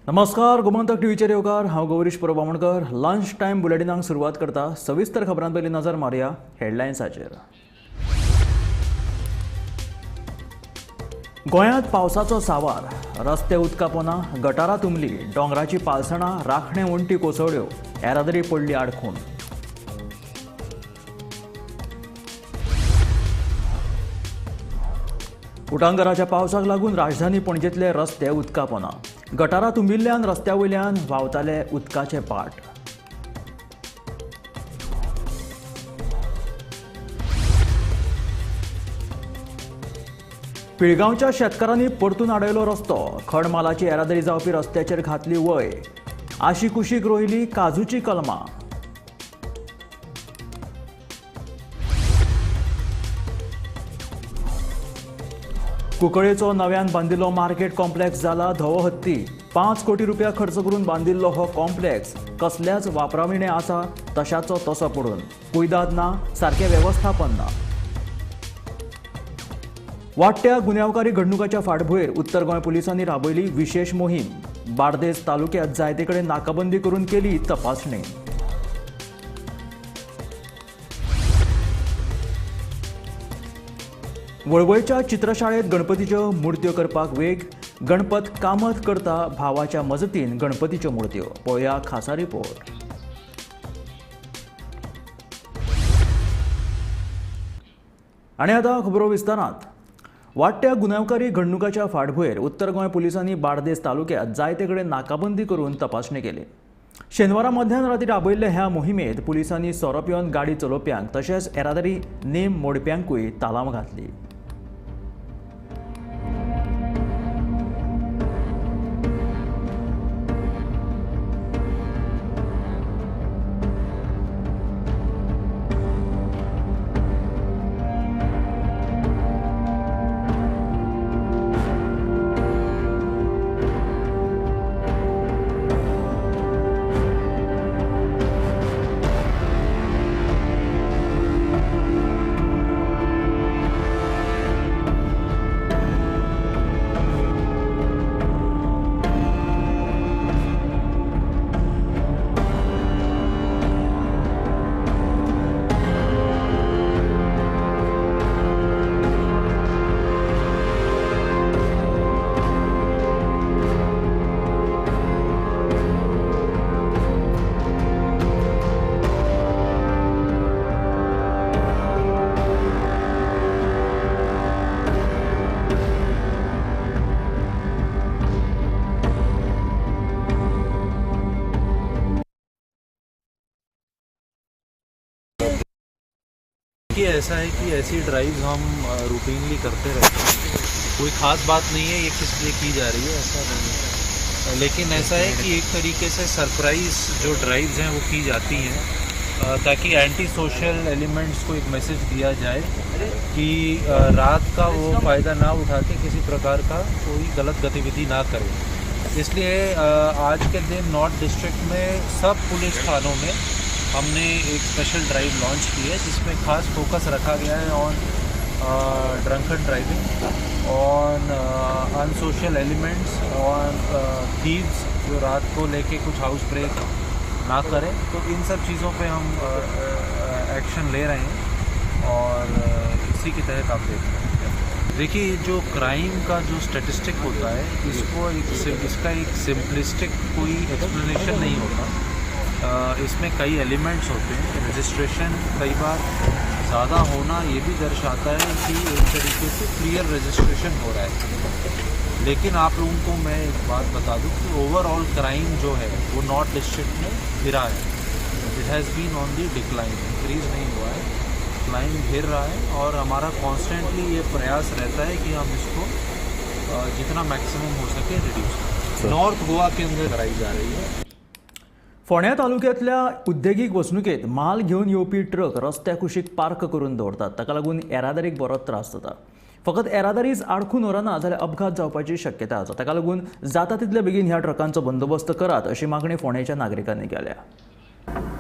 नमस्कार, गोमंतक टीव्हीचेर येवकार. हांव गौरीश परब आमोणकर. लंच टायम बुलेटिनाक सुरवात करता. सविस्तर खबरां पयलीं नजर मारया हेडलायन्साचेर. गोंयांत पावसाचो सावार, रस्ते उदका पोना, गटारां तुंबली, दोंगराची पालसणां, राखणे वण्टी कोसळ्यो, येरादारी पडली आडखून. उटांगराच्या पावसाक लागून राजधानी पणजेंतले रस्ते उदका पोना, गटारां तुंबिल्ल्यान रस्त्या वयल्यान व्हांवताले उदकाचे पाट. पिळगांवच्या शेतकारांनी परतून आडयलो रस्तो, खण मालाची येरादारी जावपी रस्त्याचेर घातली वय, आशीकुशीक रोयली काजूची कलमां. कुंकळेचो नव्यान बांदिल्लो मार्केट कॉम्प्लेक्स जाला धवो हत्ती. 5 कोटी रुपया खर्च करून बांदिल्लो हो कॉम्प्लेक्स कसल्याच वापराविणे आसा तशाचो तसो पडून, कुयदाद ना, सारकें वेवस्थापन ना. वाडट्या गुन्यांवकारी घडणुकाच्या फाटभुंयेर उत्तर गोंय पुलिसांनी राबयली विशेष मोहीम. बार्देस तालुक्यात जायते कडेन नाकाबंदी करून केली तपासणी. वळवयच्या चित्रशाळेत गणपतीच्यो मुर्त्यो करपाक वेग. गणपत कामत करता भावाच्या मजतीन गणपतीच्यो मुर्त्यो. पळोवया खासा रिपोर्ट. आनी आतां खबरो विस्तारांत. वाडट्या गुन्यांवकारी घडणुकाच्या फाटभुंयेर उत्तर गोंय पुलिसांनी बार्देस तालुक्यात जायते कडेन नाकाबंदी करून तपासणी केली. शेनवारा मध्यान राती राबयल्ल्या ह्या मोहिमेंत पुलिसांनी सोरो पिवन गाडी चलोवप्यांक तशेंच येरादारी नेम मोडप्यांकूय तालांव घातली. कि ऐसा है कि ऐसी ड्राइव्स हम रूटीनली करते रहते हैं, कोई ख़ास बात नहीं है ये किस लिए की जा रही है, ऐसा नहीं है। लेकिन ऐसा है कि एक तरीके से सरप्राइज़ जो ड्राइव्स हैं वो की जाती हैं ताकि एंटी सोशल एलिमेंट्स को एक मैसेज दिया जाए कि रात का वो फ़ायदा ना उठा के किसी प्रकार का कोई गलत गतिविधि ना करे। इसलिए आज के दिन नॉर्थ डिस्ट्रिक्ट में सब पुलिस थानों में हमने एक स्पेशल ड्राइव लॉन्च की है जिसमें ख़ास फोकस रखा गया है on drunken driving, on unsocial elements, on thieves जो रात को लेके कुछ हाउस ब्रेक ना करें। तो इन सब चीज़ों पे हम एक्शन ले रहे हैं और इसी के तहत आप देख रहे हैं। देखिए, जो क्राइम का जो स्टेटिस्टिक होता है इसको इसका एक सिंपलिस्टिक कोई एक्सप्लेनेशन नहीं होता। इसमें कई एलिमेंट्स होते हैं। रजिस्ट्रेशन कई बार ज़्यादा होना ये भी दर्शाता है कि एक तरीके से क्लियर रजिस्ट्रेशन हो रहा है। लेकिन आप लोगों को मैं एक बात बता दूं कि ओवरऑल क्राइम जो है वो नॉर्थ डिस्ट्रिक्ट में गिरा है। It has been on the decline, increase नहीं हुआ है, क्राइम गिर रहा है। और हमारा कॉन्स्टेंटली ये प्रयास रहता है कि हम इसको जितना मैक्सिमम हो सके रिड्यूस करें। नॉर्थ गोवा के अंदर कराई जा रही है। फोंड्या तालुक्यांतल्या उद्देगीक वसणुकेंत माल घेवन येवपी ट्रक रस्त्या कुशीक पार्क करून दवरतात. ताका लागून येरादारीक बरोच त्रास जाता. फकत येरादारीच आडखून उरना जाल्यार अपघात जावपाची शक्यता आसा. ताका लागून जाता तितले बेगीन ह्या ट्रकांचो बंदोबस्त करात अशी मागणी फोंडेच्या नागरिकांनी केल्या.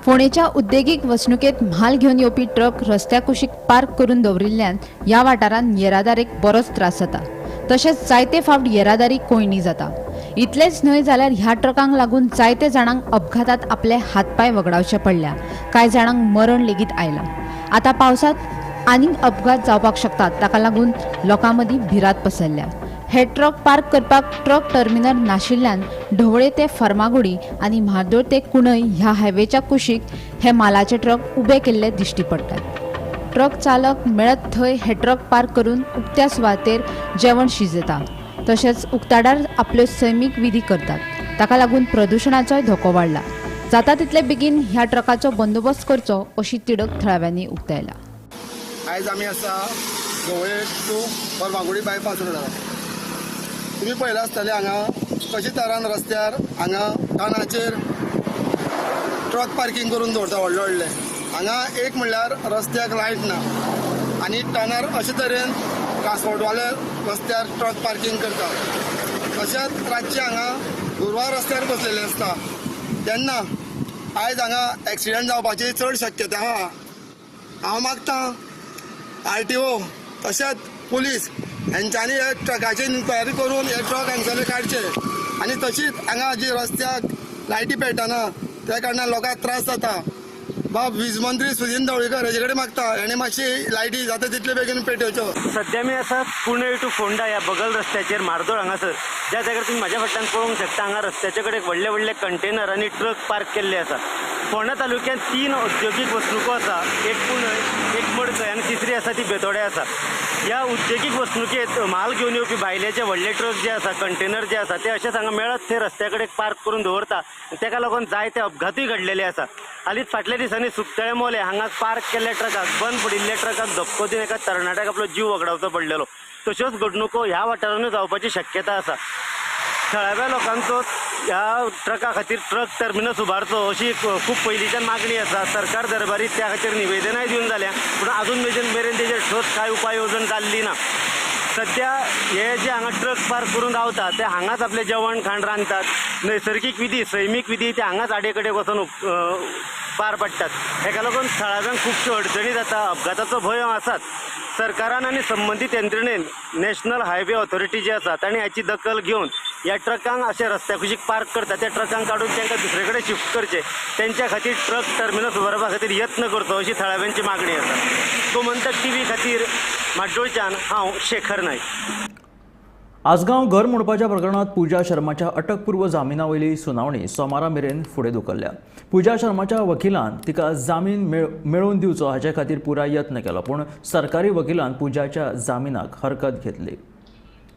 फोंडेच्या उद्देगीक वसणुकेंत म्हाल घेवन येवपी ट्रक रस्त्या कुशीक पार्क करून दवरिल्ल्यान ह्या वाठारांत येरादारीक बरोच त्रास जाता. तशेंच जायते फावट येरादारी कोंयडी जाता. इतलेंच न्हय जाल्यार ह्या ट्रकांक लागून जायते जाणांक अपघातात आपले हातपांय वगडावचे पडल्या, कांय जाणांक मरण लेगीत आयलां. आतां पावसांत आनीक अपघात जावपाक शकतात, ताका लागून लोकां मदीं भिरांत पसरल्या. हे ट्रक पार्क करपाक ट्रक टर्मिनल नाशिल्ल्यान ढवळे ते फर्मागुडी आनी म्हार्दोळ ते कुणय ह्या हायवेच्या कुशीक हे मालाचे ट्रक उबे केल्ले दिश्टी पडटात. ट्रक चालक मेळत थंय हे ट्रक पार्क करून उक्त्या सुवातेर जेवण शिजयता, तशेंच उक्ताडार आपल्यो सैमीक विधी करतात. ताका लागून प्रदुशणाचोय धोको वाडला. जाता तितले बेगीन ह्या ट्रकाचो बंदोबस्त करचो अशी तिडक थळाव्यांनी उक्तायला. आयज आमी आसा ढवळे टू फर्मागुडी बायपास रोडार. तुमी पळयलां आसतलें हांगा कशे तरान रस्त्यार हांगा कानाचेर ट्रक पार्किंग करून दवरता व्हडले व्हडले. हांगा एक म्हणल्यार रस्त्याक लायट ना आनी टर्नार अशे तरेन ट्रान्सपोर्टवाले रस्त्यार ट्रक पार्किंग करता. तशेंच रातचे हांगा गुरवार रस्त्यार बसलेले आसता तेन्ना आयज हांगा एक्सिडंट जावपाची चड शक्यता आहा. हांव मागता RTO तशेंच पुलीस हेंच्यांनी हे ट्रकाची इन्क्वायरी करून हे ट्रक हांगसरले काडचे आनी तशीच हांगा जी रस्त्याक लायटी पेटना त्या कारणान लोकांक त्रास जाता. बाब वीज मंत्री सुदिन ढवळीकर हेजे कडेन मागता हेणे मातशी लायटी जाता तितले बेगीन पेटोवच्यो. सध्या मी आसा कुणय टू फोंडा ह्या बगल रस्त्याचेर म्हार्दोळ हांगासर, ज्या जाग्यार तुमी म्हाज्या फाटल्यान पळोवंक शकता हांगा रस्त्याचे कडेन व्हडले व्हडले कंटेनर आनी ट्रक पार्क केल्ले आसा. फोंडा तालुक्यांत 3 औद्योगीक वसणुको आसा, एक कुणय, एक मडकय आनी तिसरी आसा ती बेतोडे आसा. ह्या उद्देगीक वसणुकेंत म्हाल घेवन येवपी भायल्याचे व्हडले ट्रक जे आसा, कंटेनर जे आसा ते अशेच हांगा मेळत ते रस्त्या कडेन पार्क करून दवरता. तेका लागून जायते अपघातूय घडलेले आसा. हालींच फाटल्या दिसांनी सुकतळे मोले हांगा पार्क केल्ल्या ट्रकाक, बंद पडिल्ल्या ट्रकाक धपको दिवन एका तरणाट्याक आपलो जीव वगडावचो पडलेलो. तश्योच घडणुको ह्या वाठारांनी जावपाची शक्यता आसा. थळाव्या लोकांचो ह्या ट्रका खातीर ट्रक टर्मिनस उबारचो अशी खूब पयलींच्यान मागणी आसा. सरकार दरबारी त्या खातीर निवेदनाय दिवन जाल्या, पूण आजून मेरेन तेजेर ठोस कांय उपाय येवजण जाल्ली ना. सध्या हे जे हांगा ट्रक पार्क करून रावता ते हांगाच आपलें जेवण खाण रांदतात. नैसर्गीक विधी, सैमीक विधी ते हांगाच आडे कडेन वचून पार पडटात. हेका लागून थळाव्यांक खुबश्यो अडचणी जाता, अपघाताचो भंय आसाच. सरकारान आनी संबंदीत यंत्रणेन नॅशनल हायवे ऑथॉरिटी जी आसा तांणी हाची दखल घेवन ह्या ट्रकांक अशे रस्त्या कुशीक पार्क करता त्या ट्रकांक काडून तांकां दुसरे कडेन शिफ्ट करचे, तेंच्या खातीर ट्रक टर्मिनस उबारपा खातीर यत्न करचो अशी थळाव्यांची मागणी आसा. गोमंतक TV खातीर म्हाड्डोळच्यान हांव शेखर नायक. आजगांव घर मोडपाच्या प्रकरणात पूजा शर्माच्या अटकपूर्व जामिना वयली सुनावणी सोमारा मेरेन फुडें धुकल्ल्या. पूजा शर्माच्या वकिलान तिका जामीन मेळोवन दिवचो हाचे खातीर पुराय यत्न केलो, पूण सरकारी वकिलान पूजाच्या जामिनाक हरकत घेतली.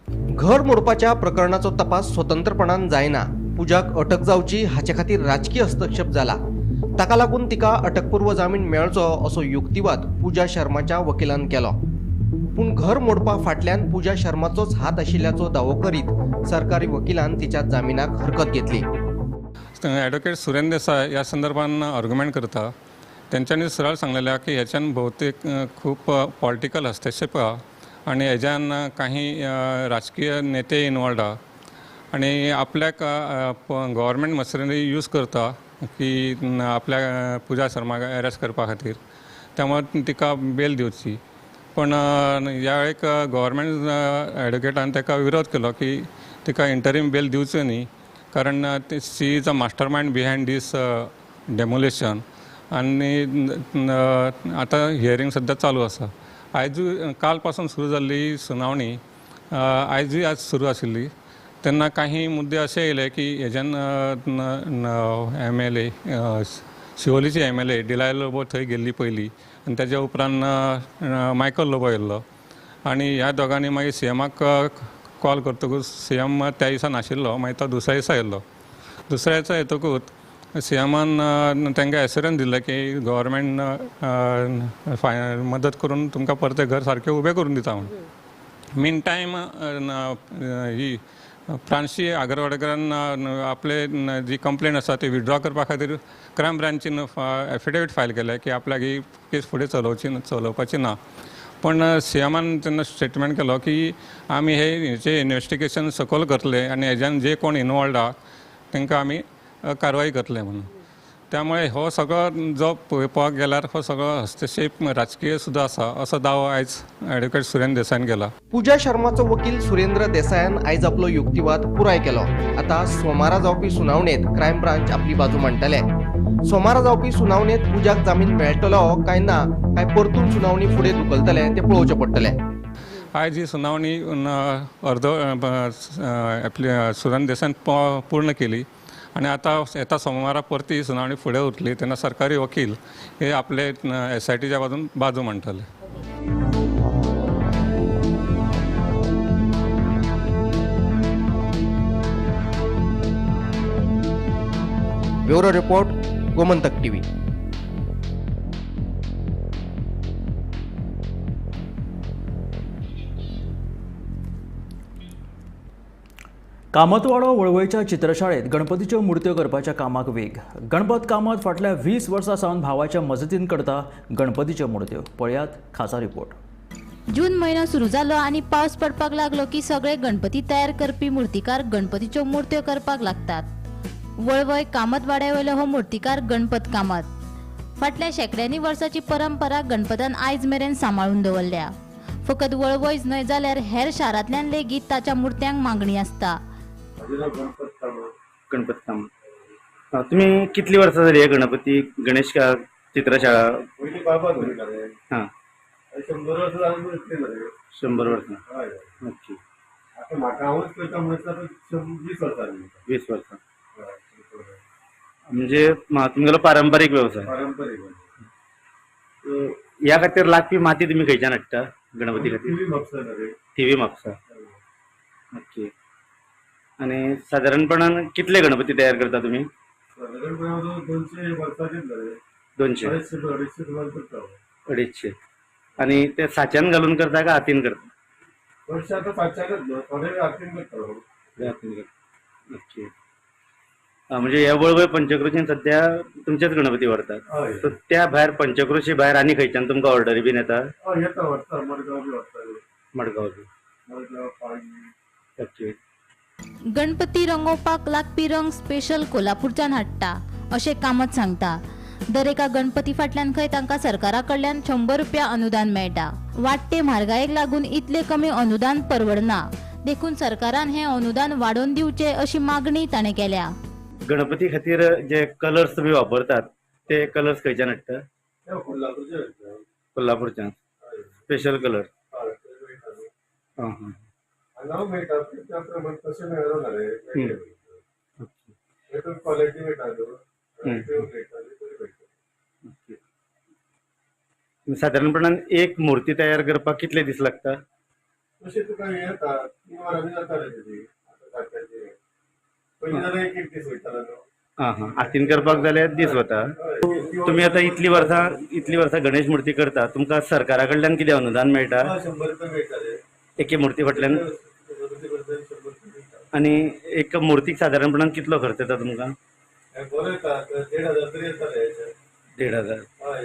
घर मोडपाच्या प्रकरणाचो तपास स्वतंत्रपणान जायना. पूजाक अटक जावची हाचे खातीर राजकीय हस्तक्षेप जाला. ताका लागून तिका अटकपूर्व जामीन मेळचो असो युक्तिवाद पूजा शर्माच्या वकिलान केलो. पूण घर मोडपा फाटल्यान पूजा शर्माचोच हात आशिल्ल्याचो दावो करीत सरकारी वकिलान तिच्या जामिनाक हरकत घेतली. ॲडव्होकेट सुरेंद्र देसाय ह्या संदर्भान आर्ग्युमेंट करता. तेंच्यांनी सरळ सांगलेलें की ह्याच्यान भोवतेक खूब पॉलिटिकल हस्तक्षेप आहा आनी हेज्यान काही राजकीय नेते इनवॉल्ड आहा आनी आपल्याक गव्हर्मेंट मशिनरी यूज करता की आपल्या पूजा शर्माक अरेस्ट करपा खातीर, त्यामुळे तिका बेल दिवची. पण ह्या वेळेक गव्हर्मेंट ॲडवोकेटान ताका विरोध केलो की तिका इंटरीम बेल दिवचो न्ही, कारण she is a mastermind behind this demolition. आनी आतां हियरींग सद्या चालू आसा. आयजूय काल पासून सुरू जाल्ली सुनावणी आयजूय आज सुरू आशिल्ली. तेन्ना काही मुद्दे अशे येयले की हेज्यान MLA शिवोलीची MLA डिलाय लोबो थंय गेल्ली पयली आनी तेज्या उपरांत मायकल लोबो येयल्लो आनी ह्या दोगांनी मागीर CMाक कॉल करतकूच CM त्या दिसा नाशिल्लो, मागीर तो दुसऱ्या दिसा येयल्लो. दुसऱ्या दिसा येतकूच CMान तांकां एश्योरन्स दिलें की गव्हर्मेंट मदत करून तुमकां परतें घर सारकें उबें करून दिता म्हूण. मीन टायम ही प्रांशी आगरवाडकरान आपले जी कंप्लेन आसा ती विड्रॉ करपा खातीर क्रायम ब्रांचीन एफिडेवीट फायल केलें की आपल्याक ही केस फुडें चलोवपाची ना. पण CMान तेन्ना स्टेटमेंट केलो की आमी हे हेचे इन्वेस्टिगेशन सकयल करतले आनी हेज्यान जे कोण इनवॉल्ड आहा तांकां आमी कारवाई करतले म्हणून. त्यामुळे हो सगळो जो पळोवपाक गेल्यार हो सगळो हस्तक्षेप राजकीय सुद्दां आसा असो दावो आयज एडवोकेट सुरेंद्र देसायान केला. पूजा शर्माचो वकील सुरेंद्र देसायान आयज आपलो युक्तिवाद पुराय केलो. आतां सोमारा जावपी सुनावणेंत क्रायम ब्रांच आपली बाजू मांडटले. सोमारा जावपी सुनावणेंत पूजाक जामीन मेळटलो काय ना, काय परतून सुनावणी फुडें धुकलतले तें पळोवचें पडटलें. आयज ही सुनावणी अर्द आपली सुरेंद्र देसायान पूर्ण केली आनी आतां येता सोमारा परती सुनावणी फुडें उरतली तेन्ना सरकारी वकील हे आपले एसआयटीच्या बाजून बाजू मांडटले. Bureau report, Gomantak TV. Kamatwado वळवयच्या चित्रशाळेत गणपतीच्यो मूर्त्यो करपाच्या कामाक वेग. गणपत कामत फाटल्या 20 वर्सां सावन भावाच्या मजतीन करता गणपतीच्यो मूर्त्यो. पळयात खासा रिपोर्ट. जून म्हयनो सुरू जालो आनी पावस पडपाक लागलो की सगळे गणपती तयार करपी मूर्तिकार गणपतीच्यो मूर्त्यो करपाक लागतात. वळवय कामतवाड्या वयलो हो मूर्तिकार गणपत कामत फाटल्या शेंकड्यांनी वर्साची परंपरा गणपतान आयज मेरेन सांबाळून दवरल्या. फकत वळवयच न्हय जाल्यार हेर शारांतल्यान लेगीत ताच्या मूर्त्यांक मागणी आसता. गणपत कामत. तुम्ही कितली वर्सां जाली हे गणपती गणेश चित्रशाळा? पयलीं बाबा करताले. हां, 100 वर्सां जालीं इतली जाली. 100 वर्सां. हय. ओके. आतां म्हाका हांवूच करता म्हणल्यार 20 वर्सां जालीं. 20 वर्सां म्हणजे तुमगेलो पारंपारीक वेवसाय. पारंपारीक. ह्या खातीर लागपी माती तुमी खंयच्यान हाडटा गणपती खातीर? थिवी म्हापसा. थिवी म्हापसा. ओके. आनी सादारणपणान कितले गणपती तयार करता तुमी? सादारणपणान 200 वर्साचेच जाले. 200 250 सुमार करता. 250. आनी ते साच्यान घालून करता काय हातीन करता? चडशे आतां साच्यानच न्हू, थोडे हातीन करता. हातीन करता. ओके. म्हणजे ह्या वळवय पंचक्रोशीन सद्या तुमचेच गणपती व्हरतात. हय. सो त्या भायर पंचक्रोशी भायर आनी खंयच्यान तुमकां ऑर्डरी बीन येता? हय येता, व्हरता. मडगांव बी व्हरता. मडगांव बी. मडगांव, पाळणी. ओके. गणपती रंगोवपाक लागपी रंग स्पेशल कोल्हापूरच्यान हाडटा अशें कामत सांगता. दर एका गणपती फाटल्यान खंय तांकां सरकारा कडल्यान 100 रुपया अनुदान मेळटा. वाडटे म्हारगायेक लागून इतले कमी अनुदान परवडना, देखून सरकारान हें अनुदान वाडोवन दिवचें अशी मागणी ताणें केल्या. गणपती खातीर जे कलर्स तुमी वापरतात ते कलर्स खंयच्यान हाडटा? कोल्हापूरचे. कोल्हापूरच्यान स्पेशल कलर. हां हां. हांगा मेळटा त्या प्रमाण तशें मेळना रे. क्वॉलिटी मेळटा न्हू, मेळटा बरी मेळटा. सादारणपणान एक मूर्ती तयार करपाक कितले दीस लागता? तशें तुका येता 3 वरांनी जाता रे तुजी. आतां सारक्याची पयलीं जाल्यार 1-1 दीस वयतालो न्हू. हां हां. हातीन करपाक जाल्यार दीस वता. तुमी आतां इतली वर्सां गणेश मूर्ती करता, तुमकां सरकारा कडल्यान कितें अनुदान मेळटा? 100 रुपया मेळटा रे एके मूर्ती फाटल्यान. गणपती करता 100 रुपया मेळटा. आनी एक मूर्तीक सादारणपणान कितलो खर्च येता तुमकां? बरो येता, 1500 तरी येता रे. 1500. हय.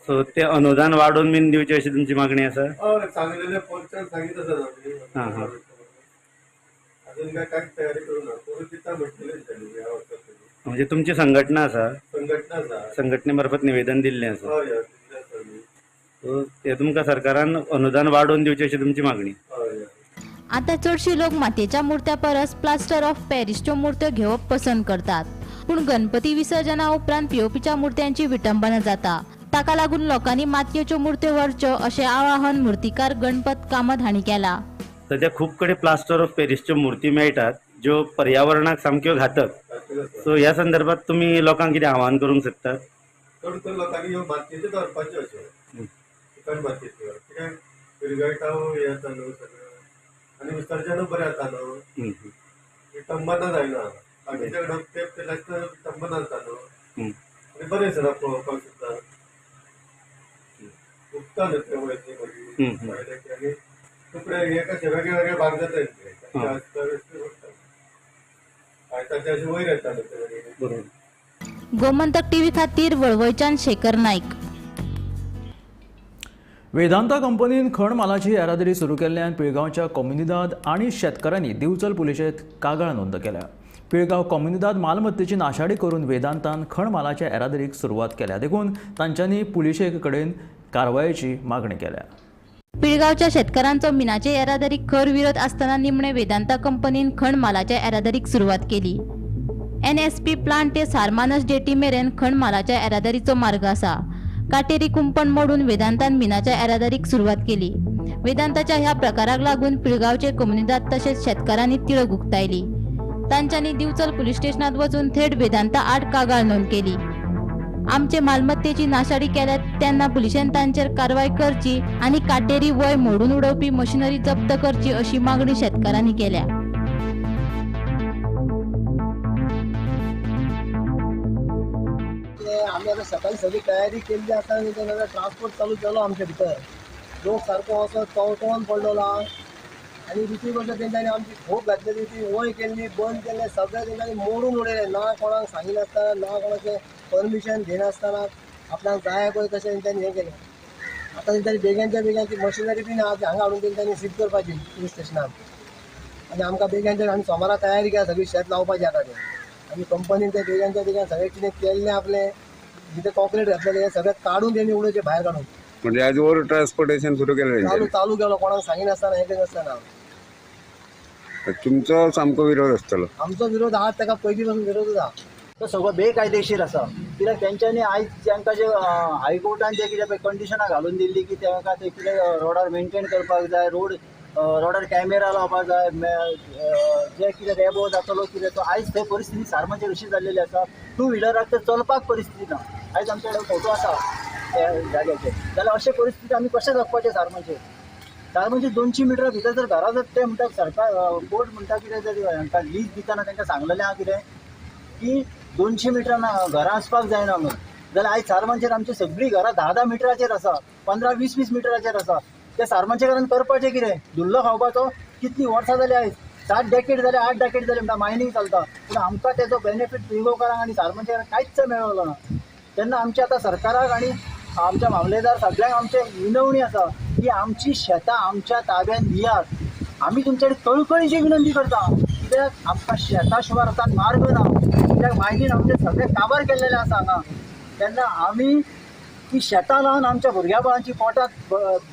सो ते अनुदान वाडोवन बीन दिवचें अशी तुमची मागणी आसा? हय, सांगलेलें पोरच्यान सांगीत आसा आमी. हां. अजून काय कांयच तयारी करूं ना, करून दिता म्हणटलें ह्या वर्साक. म्हणजे तुमची संघटना आसा? संघटना आसा. संघटने मार्फत निवेदन दिल्लें आसा. हय हय, दिल्लें आसा आमी. सो ते तुमकां सरकारान अनुदान वाडोवन दिवचें अशी तुमची मागणी. हय. आतां चडशी लोक मातयेच्या मूर्त्या परस प्लास्टर ऑफ पॅरिसच्यो मूर्त्यो घेवप पसंत करतात. पूण गणपती विसर्जना उपरांत पीओपीच्या मूर्त्यांची विटंबना जाता. ताका लागून लोकांनी मातयेच्यो मूर्त्यो व्हरच्यो अशें आवाहन मूर्तिकार गणपत कामत हांणी केलां. सद्या खूब कडेन प्लास्टर ऑफ पॅरिसच्यो मूर्ती मेळटात ज्यो पर्यावरणाक सामक्यो घातक. सो ह्या संदर्भात तुमी लोकांक कितें आव्हान करूंक शकतात? चड करून लोकांनी ह्यो मातयेच्यो दवरपाच्यो अश्यो, चिकन मातयेच्यो, कित्याक विरगळटा हें जाता न्हू सगळें, आनी विसर्जनूय बरें जाता न्हू, विटंबना जायना. बाकीच्या कडेन ते जास्त विटंबना जाता न्हू, आनी बरें दिसना पळोवपाक सुद्दां. उगता न्हू ते वयतली मागीर पळयलें की, आनी तुकडे हे कशे वेगळे वेगळे भाग जाता ताचे, अशे वयर येता न्हू ते मागीर. बरोबर. गोमंतक टीव्ही खातीर वळवयच्यान शेखर नाईक. वेदांता कंपनीन खण मालाची येरादारी सुरू केल्ल्यान पिळगांवच्या कोमुनिदाद आनी शेतकारांनी दिवचल पुलिशेंत कागाळ नोंद केल्या. पिळगांव कोमुनिदाद मालमत्तेची नाशाडी करून वेदांतान खण मालाच्या येरादारीक सुरवात केल्या देखून तांच्यांनी पुलिशे कडेन कारवायेची मागणी केल्या. पिळगांवच्या शेतकारांचो मिनाचे येरादारीक खर विरोध आसतना निमणे वेदांता कंपनीन खण मालाच्या येरादारीक सुरवात केली. एनएसपी प्लांट ते सारमानस जेटी मेरेन खण मालाच्या येरादारीचो मार्ग आसा. काटेरी कुंपण मोडून वेदांतान मिनाच्या येरादारीक सुरवात केली. वेदांताच्या ह्या प्रकाराक लागून पिळगांवचे कोमुनिदाद तशेंच शेतकारांनी तिडक उक्तायली. तांच्यांनी दिवचल पुलीस स्टेशनात वचून थेट वेदांता आड कागाळ नोंद केली. आमचे मालमत्तेची नाशाडी केल्या तेन्ना पुलिशेन तांचेर कारवाय करची आनी काटेरी वय मोडून उडोवपी मशिनरी जप्त करची अशी मागणी शेतकारांनी केल्या. आमी आतां सकाळी सगळी तयारी केल्ली आसा आनी ट्रान्सपोर्ट चालू केलो. आमचे भितर लोक सारको असो तवतवन पडलेलो आहा आनी दुसरी गोश्ट तेंच्यांनी आमची खोप घातलेली ती वय केल्ली बंद केल्ले सगळें तेंच्यांनी मोडून उडयलें. ना कोणाक सांगिनासतना ना कोणाचें परमिशन घेनासतना आपणाक जाय पळय तशें तेंच्यांनी हें केलें. आतां तेंच्यांनी बेगीनच्या बेगीन ती मशिनरी बीन आहा ती हांगा हाडून तेंच्यांनी सीज करपाची पुलीस स्टेशनान आनी आमकां बेगीनच्या आमी सोमारा तयारी केल्या सगळी शेत लावपाची आतां तें. आनी कंपनीन ते बेगीनच्या बेगीन सगळें कितें केल्लें आपलें जिथे कॉन्क्रीट घातलेलें हें सगळें काडून तेणी उडोवचें भायर काडून. म्हणजे आज ओवर ट्रान्सपोर्टेशन सुरू केलें, चालू केलो कोणाक सांगिनासतना हें करिनासतना. तुमचो सामको विरोध आसतलो? आमचो विरोध आहा, ताका पयलीं पासून विरोधच आहा. तो सगळो बेकायदेशीर आसा कित्याक तेंच्यांनी आयज तांकां जे हायकोर्टान जे कितें पळय कंडिशनां घालून दिल्ली की तांकां ते कितें रोडार मेनटेन करपाक जाय, रोडार कॅमेरा लावपाक जाय, जे कितें रेबो जातलो कितें तो आयज थंय परिस्थिती सारमाचेर अशी जाल्लेली आसा. टू व्हिलराक तर चलपाक परिस्थिती ना. आयज आमचे कडेन फोटो आसा त्या जाग्याचेर. जाल्यार अशे परिस्थिती आमी कशें जगपाचें सारमाचेर? सारमाचेर 200 मिटरा भितर जर घरां जर ते म्हणटा सरकार कोर्ट म्हणटा कितें जर हांकां लीज दितना तांकां सांगलेलें आहा कितें की 200 मिटरां घरां आसपाक जायना म्हणून. जाल्यार आयज सारमांचेर आमची सगळीं घरां 10-10 मिटराचेर आसा, 15-20-20 मिटराचेर आसा. ते सारमांचेकारान करपाचें कितें? धुल्लो खावपाचो? कितलीं वर्सां जालीं आयज, 7 डेकेड जाले, 8 डेकेड जाले म्हणटा मायनींग चलता, पूण आमकां तेजो बेनिफीट पिळगांवकारांक आनी सारमांचेकारांक कांयच मेळवलो ना. तेन्ना आमच्या आतां सरकाराक आनी आमच्या मामलेदार सगळ्यांक आमचे विनवणी आसा की आमची शेतां आमच्या ताब्यान दियात. आमी तुमचे कडेन कळकळीची विनंती करता कित्याक आमकां शेतां शिवाय आतां मार्ग ना. कित्याक मायनीन आमचें सगळें काबार केल्लेलें आसा हांगा. तेन्ना आमी ती शेतां लावन आमच्या भुरग्या बाळांची पोटां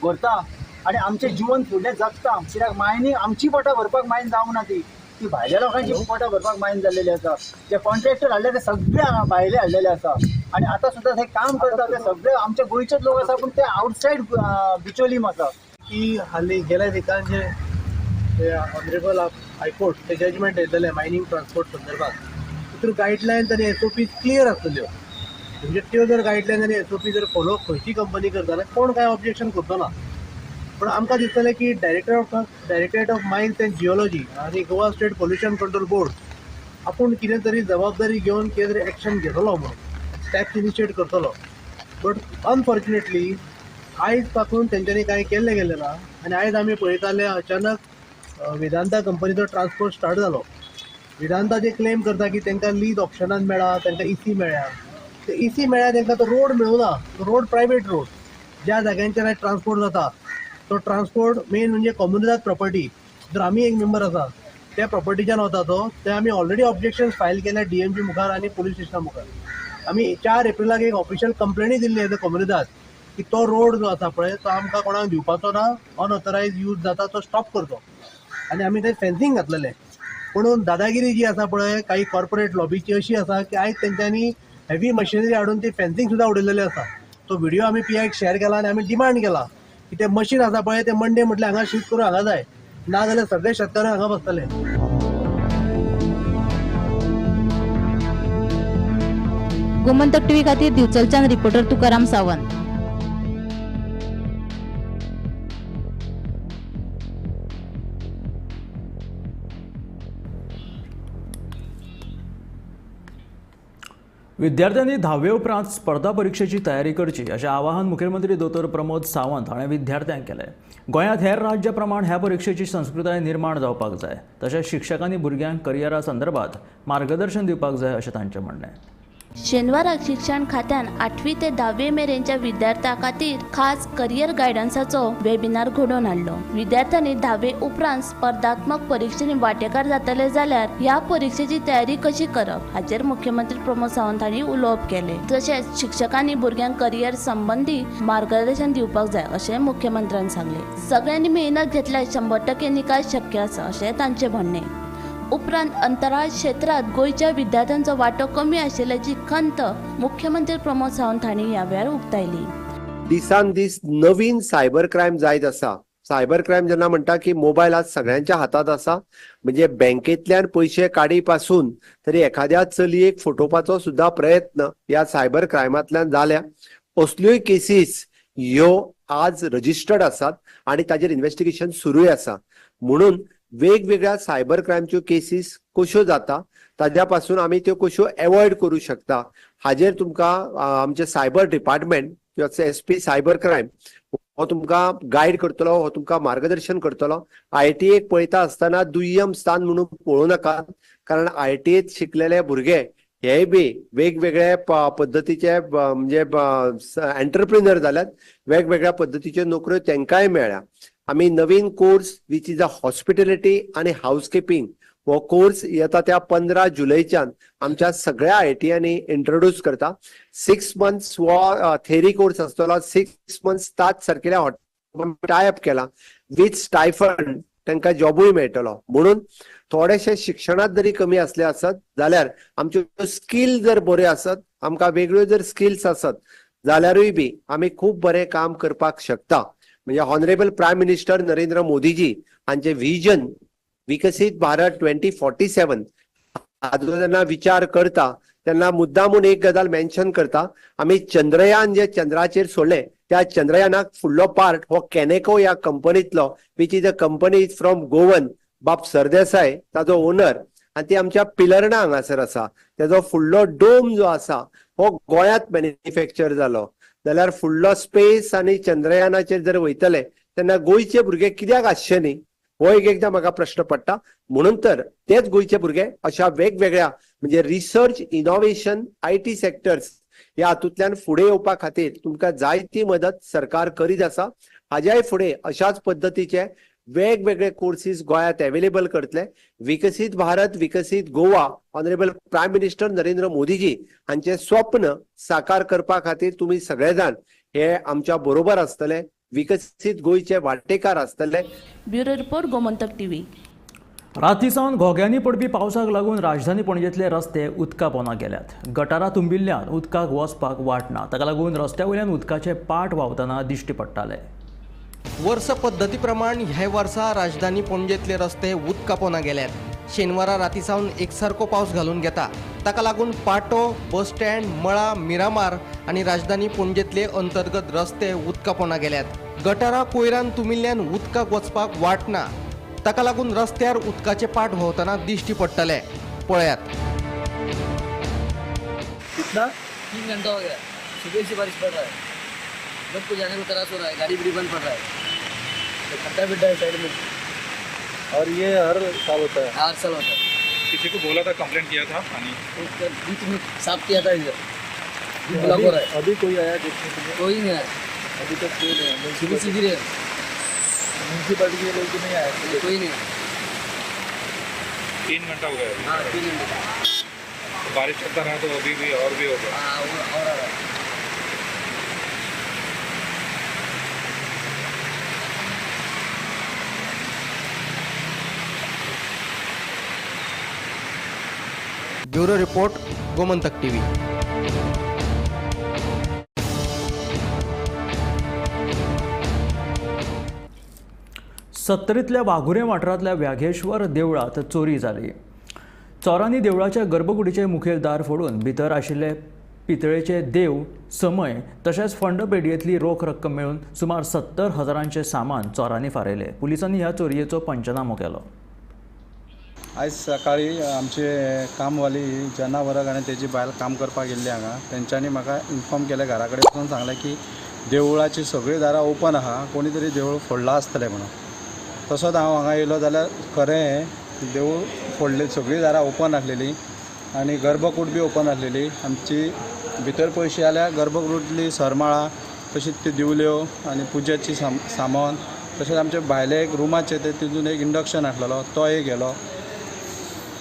भरता आनी आमचें जिवन फुडलें जगता. कित्याक मायनी आमची पोटां भरपाक मायन जावंक ना, ती ती भायल्या लोकांची पोटां भरपाक मायन जाल्लेली आसा. जे कॉन्ट्रॅक्टर हाडले ते सगळे हांगा भायले हाडलेले आसा आनी आतां सुद्दां ते काम करता ते सगळे आमच्या गोंयचेच लोक आसा, पूण ते आवटसायड बिचोलीम आसा. की हालीं गेल्या विकान जे ऑनरेबल हायकोर्ट ते जजमेंट येतलें मायनींग ट्रान्सपोर्ट संदर्भात, तितून गायडलायन्स आनी एसओपी क्लियर आसतल्यो. म्हणजे त्यो जर गायडलायन आनी एसओपी जर फॉलो खंयची कंपनी करता जाल्यार कोण कांय ऑब्जेक्शन करचो ना. पूण आमकां दिसतलें की directorate of mines and geology आनी Goa state pollution control board आपूण कितें तरी जबाबदारी घेवन कितें तरी एक्शन घेतलो म्हणून स्टेप्स इनिशिएट करतलो. बट अनफॉर्च्युनेटली आयज पासून तेंच्यांनी कांय केल्लें गेलें ना आनी आयज आमी पळयताले अचानक वेदांता कंपनीचो ट्रान्सपोर्ट स्टार्ट जालो. वेदांता जे क्लेम करता की तांकां लीज ऑप्शनान मेळ्ळा, तांकां इसी मेळ्ळ्या, ते इसी मेळ्ळ्या तांकां तो रोड मेळूना. रोड प्रायवेट रोड, ज्या जाग्यांचेर आयज ट्रान्सपोर्ट जाता तो ट्रान्सपोर्ट मेन म्हणजे कोमुनिदाद प्रॉपर्टी. जर आमी एक मेंबर आसा त्या प्रॉपर्टीच्यान वता तो, ते आमी ऑलरेडी ऑब्जेक्शन फायल केल्या डीएमजी मुखार आनी पुलीस स्टेशना मुखार. आमी 4 एप्रिलाक एक ऑफिशियल कंप्लेनूय दिल्ली एज अ कोमुनिदाद की तो रोड जो आसा पळय तो आमकां कोणाक दिवपाचो ना, अनऑथरायज यूज जाता तो स्टॉप करचो. आनी आमी थंय फेन्सिंग घातलेलें. पूण दादागिरी जी आसा पळय काही कॉर्पोरेट लॉबीची अशी आसा की आयज तेंच्यांनी हेवी मशिनरी हाडून ती फेन्सिंग सुद्दां उडयलेली आसा. तो व्हिडिओ आमी पीआयक शेअर केला आनी आमी डिमांड केला की ते मशीन आसा पळय ते मंडे म्हटल्यार हांगा शिफ्ट करून हांगा जाय, ना जाल्यार सगळे शेतकार हांगा बसतले. गोमंतक टीव्ही खातीर दिवचलच्यान रिपोर्टर तुकाराम सावंत. विद्यार्थ्यांनी 10वे उपरांत स्पर्धा परीक्षेची तयारी करची अशें आवाहन मुखेलमंत्री दोतोर प्रमोद सावंत हाणें विद्यार्थ्यांक केलें. गोंयांत हेर राज्या प्रमाण ह्या परीक्षेची संस्कृताय निर्माण जावपाक जाय, तशेंच शिक्षकांनी भुरग्यांक करियरा संदर्भात मार्गदर्शन दिवपाक जाय अशें तांचें म्हणणें. शेनवाराक शिक्षण खात्यान 8वी ते 10वी मेरेनच्या विद्यार्थ्यां खातीर खास करियर गायडन्साचो वेबिनार घडोवन हाडलो. विद्यार्थ्यांनी 10वी उपरांत स्पर्धात्मक परिक्षेनी वांटेकार जातले जाल्यार ह्या परिक्षेची तयारी कशी करप हाचेर मुख्यमंत्री प्रमोद सावंत हांणी उलोवप केलें. तशेंच शिक्षकांनी भुरग्यांक करियर संबंदी मार्गदर्शन दिवपाक जाय अशें मुख्यमंत्र्यान सांगलें. सगळ्यांनी मेहनत घेतल्यार 100% निकाल शक्य आसा अशें तांचें म्हणणें. उपरांत अंतराळ क्षेत्रांत गोंयच्या विद्यार्थ्यांचो वांटो कमी आशिल्ल्याची खंत मुख्यमंत्री प्रमोद सावंत हांणी ह्या वेळार उक्तायली. दिसान दीस नवीन सायबर क्रायम जायत आसा. सायबर क्रायम जेन्ना म्हणटा की मोबायल आज सगळ्यांच्या हातात आसा, म्हणजे बँकेंतल्यान पयशे काडी पासून तरी एखाद्या चलयेक फटोवपाचो सुद्धा प्रयत्न ह्या सायबर क्रायमांतल्यान जाल्या. असल्योय केसीस ह्यो आज रजिस्टर्ड आसात आनी ताजेर इन्व्हेस्टिगेशन सुरूय आसा. म्हणून वेगवेगळ्या सायबर क्रायमच्यो केसीस कश्यो जाता ताज्या पासून आमी त्यो कश्यो एवॉयड करूं शकता हाजेर तुमकां आमचे सायबर डिपार्टमेंट किंवा एसपी सायबर क्रायम हो तुमकां गायड करतलो, हो तुमकां मार्गदर्शन करतलो. आयटीएक पळयता आसतना दुय्यम स्थान म्हणून पळोवं नाकात, कारण आयटीएत शिकलेले भुरगे हे बी वेगवेगळे पद्दतीचे म्हणजे एंटरप्रिनर जाल्यात, वेगवेगळ्या पद्दतीच्यो नोकऱ्यो तांकांय मेळ्ळ्या. आमी नवीन course which is a hospitality आनी हाऊसकिपींग हो कोर्स येता त्या 15 जुलैच्यान आमच्या सगळ्या आयटीआनी इंट्रोड्यूस करता. 6 मंथ्स हो थेरी कोर्स आसतलो. 6 मंथ्स ताज सारकेल्या हॉटेल टाय अप केला विथ स्टायफंड, तांकां जॉबूय मेळटलो. म्हणून थोडेशे शिक्षणांत जरी कमी आसले आसत जाल्यार आमच्यो स्कील जर बऱ्यो आसत, आमकां वेगळ्यो जर स्किल्स आसत जाल्यारूय बी आमी खूब बरें काम करपाक शकता. म्हणजे honourable prime minister Narendra Modiji हांचे विजन विकसीत भारत 2047 हाजो जेन्ना विचार करता तेन्ना मुद्दामून एक गजाल मेन्शन करता. आमी चंद्रयान जे चंद्राचेर सोडलें त्या चंद्रयानाक फुडलो पार्ट हो कॅनेको ह्या कंपनीतलो, which is a company is from Goan, बाब सरदेसाय ताजो ओनर, आनी ती आमच्या पिलर्णा हांगासर आसा. तेजो फुडलो डोम जो आसा हो गोंयांत मॅन्युफॅक्चर जालो जाल्यार फुडलो स्पेस आनी चंद्रयानाचेर जर वयतले तेन्ना गोंयचे भुरगे कित्याक आसचे न्ही हो एक एकदां म्हाका प्रश्न पडटा. म्हणून तर तेच गोंयचे भुरगे अशा वेगवेगळ्या म्हणजे रिसर्च, इनोव्हेशन, IT sectors ह्या हातूंतल्यान फुडें येवपा खातीर तुमकां जायती मदत सरकार करीत आसा. हाज्याय फुडें अशाच पद्दतीचे वेगवेगळे कोर्सीस गोंयांत एवेलेबल करतले. विकसीत भारत विकसीत Goa honourable prime minister Narendra Modiji हांचे स्वप्न साकार करपा खातीर तुमी सगळे जाण हे आमच्या बरोबर आसतले, विकसीत गोंयचे वांटेकार आसतले. Bureau report, Gomantak TV. राती सावन घोग्यांनी पडपी पावसाक लागून राजधानी पणजेंतले रस्ते उदका पोंदा गेल्यात. गटारां तुंबिल्ल्यान उदकाक वचपाक वाट ना, ताका लागून रस्त्या वयल्यान उदकाचे पाट व्हांवतना दिश्टी पडटाले. वर्स पद्दती प्रमाण ह्या वर्सा राजधानी पणजेंतले रस्ते उदका पोंदा गेल्यात. शेनवारा राती सावन एकसारको पावस घालून घेता, ताका लागून पाटो, बस स्टँड, मळा, मिरामार आनी राजधानी पणजेंतले अंतर्गत रस्ते उदका पोंदा गेल्यात. गटारां कोयरान तुमिल्ल्यान उदकाक वचपाक वाट ना, ताका लागून रस्त्यार उदकाचे पाट व्हांवतना दिश्टी पडटले. पळयात. कितना 3 घंटा हो गया, सुबह से बारिश पड़ रहा है, लोग को जाने को त्रास हो रहा है, गाड़ी भी बंद पड़ रहा है, तो खड्डा बिड्डा है साइड में. और ये हर साल होता है? हर साल होता है. किसी को बोला था, कंप्लेंट किया था पानी तो बीच में साफ किया था इधर, ब्लॉक हो रहा है. अभी कोई आया देखने के लिए? कोई नहीं आया अभी तक, कोई नहीं आया. सुबह से गिरे म्यूनसिपालिटी के लोग नहीं आए, कोई नहीं आया. 3 घंटा हो गया. हाँ, 3 घंटा. बारिश चलता रहा तो अभी भी और भी होगा. हाँ, और आ रहा है. Bureau report, Gomantak TV. सत्तरींतल्या वाघुरे वाठारांतल्या व्याघेश्वर देवळांत चोरी जाली. चोरांनी देवळाच्या गर्भकुडीचें मुखेल दार फोडून भितर आशिल्ले पितळेचे देव, समय तशेंच फंड पेडयेंतली रोख रक्कम मेळून सुमार 70,000 सामान चोरांनी फारयलें. पुलिसांनी ह्या चोरयेचो पंचनामो केलो. आयज सकाळी आमचे कामवाली जनावरां आनी तेजी बायल काम करपाक गेल्ली हांगा, तेंच्यांनी म्हाका इन्फॉर्म केलें, घरा कडेन वचून सांगलें की देवळाची सगळीं दारां ओपन आहा, कोणी तरी देवूळ फोडलां आसतलें म्हणून. तसोच हांव हांगा येयलो जाल्यार खरें देवूळ फोडलें, सगळीं दारां ओपन आसलेलीं आनी गर्भकूड बी ओपन आसलेली. आमची भितर पयशी जाल्यार गर्भकुडींतली सरमाळा, तशीच ती दिवल्यो आनी पुजेची सामान, तशेंच आमचे भायले एक रुमाचे ते तितून एक इंडक्शन आसलेलो तो एक गेलो.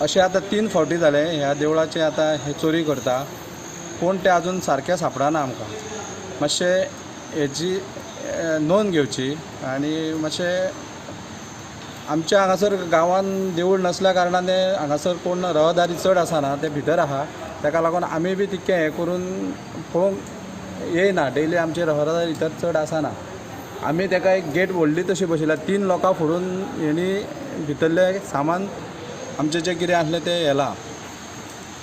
अशें आतां 3 फावटी जालें ह्या देवळाचें आतां हे चोरी करता. कोण ते अजून सारकें सापडना आमकां. मातशें हेजी नोंद घेवची आनी मातशें आमच्या हांगासर गांवान देवूळ नासल्या कारणान ते हांगासर कोण रहदारी चड आसना, ते भितर आहा. ताका लागून आमी बी तितकें हें करून पळोवंक येयना. डेली आमची रहदारी भितर चड आसना. आमी ताका एक गेट व्हडली तशी बशिल्ल्या, 3 लोकां फोडून हेणी भितरलें सामान आमचें जें कितें आसलें तें हेलां.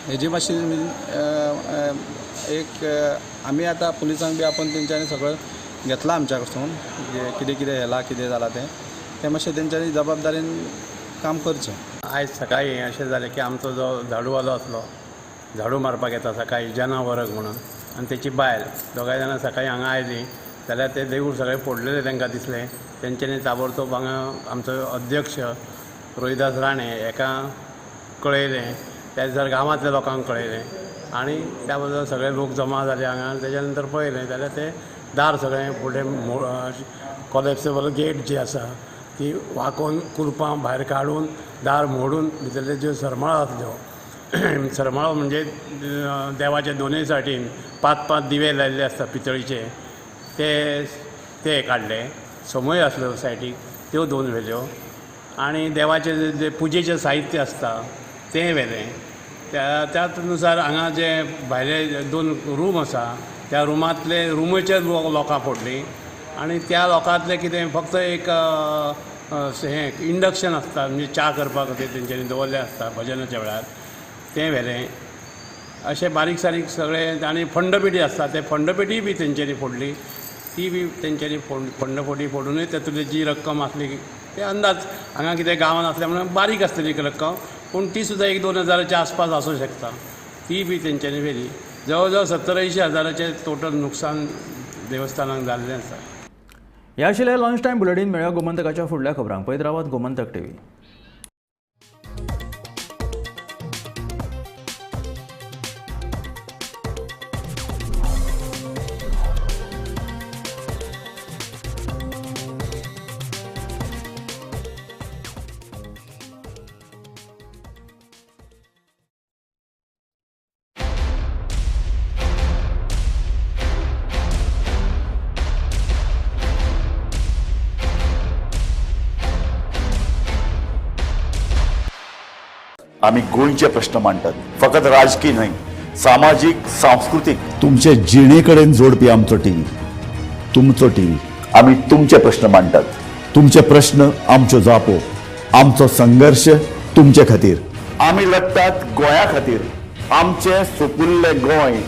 हेजी मातशी एक आमी आतां पुलिसांक बी आपोवन तेंच्यांनी सगळें घेतलां आमच्या कडसून, कितें कितें हेलां कितें जालां तें तें मातशें तेंच्यांनी जबाबदारीन काम करचें. आयज सकाळीं अशें जालें की आमचो जो झाडूवालो आसलो, झाडू मारपाक येता सकाळीं जना वरग म्हणून, आनी तेची बायल दोगांय जाणां सकाळीं हांगा आयलीं जाल्यार ते देवूळ सगळें फोडलेलें तांकां दिसलें. तेंच्यांनी ताबडतोब हांगा आमचो अध्यक्ष रोहिदास राणे हेका कळयलें, त्या दिसा गांवांतल्या लोकांक कळयलें आनी त्या बद्दल सगळे लोक जमा जाले हांगा. तेज्या नंतर पळयलें जाल्यार ते दार सगळें फुडें कॉलेप्सेबल गेट जी आसा ती वाकोवन कुलपां भायर काडून दार मोडून भितरल्यो ज्यो सरमाळो आसल्यो, सरमाळो म्हणजे देवाच्या दोनूय सायडीन 5-5 दिवे लायिल्ले आसता पितळीचे, ते काडले. समय आसल्यो सायडीक त्यो 2 व्हेल्यो आनी देवाचें जे पुजेचें साहित्य आसता तें व्हेलें. त्याच नुसार हांगा जे भायले 2 रूम आसा त्या रुमांतले रुमाचे लोकां फोडलीं आनी त्या लोकांतलें कितें फक्त एक हें इंडक्शन आसता म्हणजे च्या करपा खातीर तेंच्यांनी दवरलें आसता भजनाच्या वेळार, तें व्हेलें. अशें बारीक सारीक सगळें. आनी फंडपेटी आसता ते फंडपेटीय बी तेंच्यांनी फोडली, ती बी तेंच्यांनी फंडपेटी फोडुनूय तातूंतली जी रक्कम आसली ते अंदाज हांगा कितें गांवांत आसल्या म्हणून बारीक आसतली एक रक्कम, पूण ती सुद्दां 1-2 हजाराच्या आसपास आसूं शकता, ती बी तेंच्यांनी व्हेली. जवळ जवळ 70-80 हजाराचें टोटल नुकसान देवस्थानाक जाल्लें आसा. ह्या आशिल्लें लंच टायम बुलेटीन. मेळया गोमंतकाच्या फुडल्या खबरांक. पळयत रावात गोमंतक टीव्ही. आमी गोंयचे प्रश्न मांडटात, फकत राजकीय न्हय, सामाजीक, सांस्कृतीक, तुमचे जिणे कडेन जोडपी आमचो टीव्ही, तुमचो टीव्ही. आमी तुमचे प्रश्न मांडटात, तुमचे प्रश्न आमच्यो जापो, आमचो संघर्श तुमचे खातीर. आमी लढटात गोंया खातीर, आमचें सुपुल्लें गोंय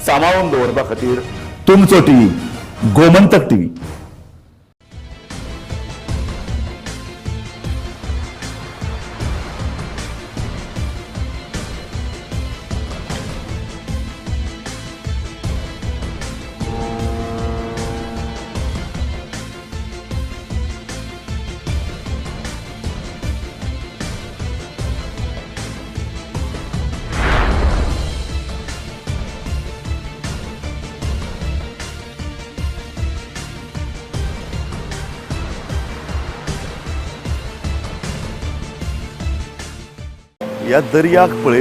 सांबाळून दवरपा खातीर. तुमचो टीव्ही, गोमंतक टीव्ही. ह्या दर्याक पळयत